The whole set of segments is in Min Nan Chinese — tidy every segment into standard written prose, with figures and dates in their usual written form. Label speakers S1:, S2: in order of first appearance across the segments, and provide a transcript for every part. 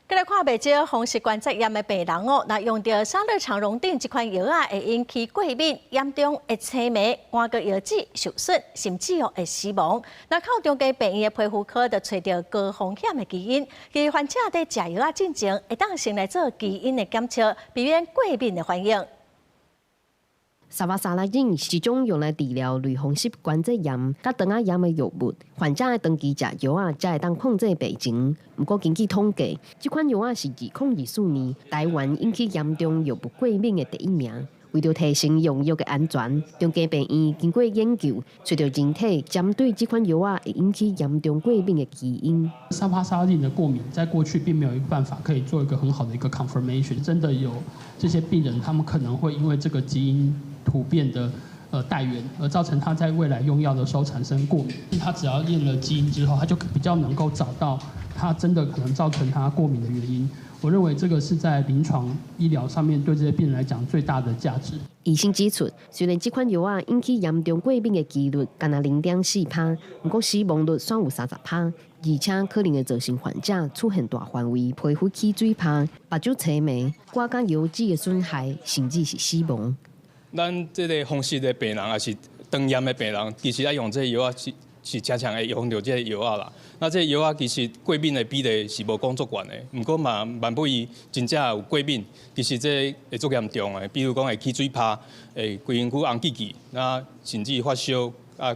S1: 閣來看袂少風濕關節炎的病人哦，若用著沙樂腸溶錠這款藥仔，會引起過敏，嚴重會青盲、肝閣腰子受損，甚至哦會死亡。若靠長庚病院的皮膚科就揣著高風險的基因，其實患者佇食藥仔進前，會當先來做基因的檢測，避免過敏的反應。
S2: 沙巴沙拉酯是一種用來治療類風濕關節炎佮腸仔炎的藥物，患者愛長期食藥仔，才會當控制病情。毋過根據統計，這款藥仔是2024年台灣引起嚴重藥物過敏的第一名。為著提升用藥的安全，長庚病院經過研究，揣著人體針對這款藥仔會引起嚴重過敏的基因。
S3: 沙巴沙拉的過敏，在過去並沒有一個辦法可以做一個很好的一個 confirmation。真的有這些病人，他們可能會因為這個基因突變的帶原，而造成他在未來用藥的時候產生過敏。他只要驗了基因之後，他就比較能夠找到他真的可能造成他過敏的原因。我認為這個是在臨床醫療上面對這些病人來講最大的價值。
S2: 醫生指出，雖然這款藥仔引起嚴重過敏的幾率干焦0.4趴，毋過死亡率煞有30趴，而且可能會造成患者出現大範圍皮膚起水泡、目睭青盲、肝佮腰子的損害，甚至是死亡。
S4: 咱這个風濕的病人，抑是腸炎的病人，其實愛用這个藥仔是常常會用著這个藥仔啦。那這个藥仔其實過敏的比例是無講足懸的，毋過嘛萬不伊真正有過敏，其實這會足嚴重的，比如講會起水泡，會規身軀紅記記，那甚至發燒啊，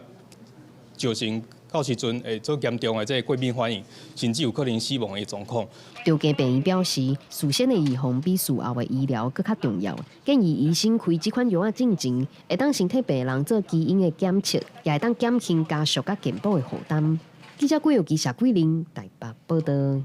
S4: 造成到時陣會足嚴重的這个過敏反應，甚至有可能死亡的狀況。
S2: 長庚病院表示，事先的預防比事後的醫療閣較重要。建議醫生開這款藥仔進前，會當先替病人做基因的檢測，也會當減輕家屬佮健保的負擔。記者郭玉基、謝桂玲台北報導。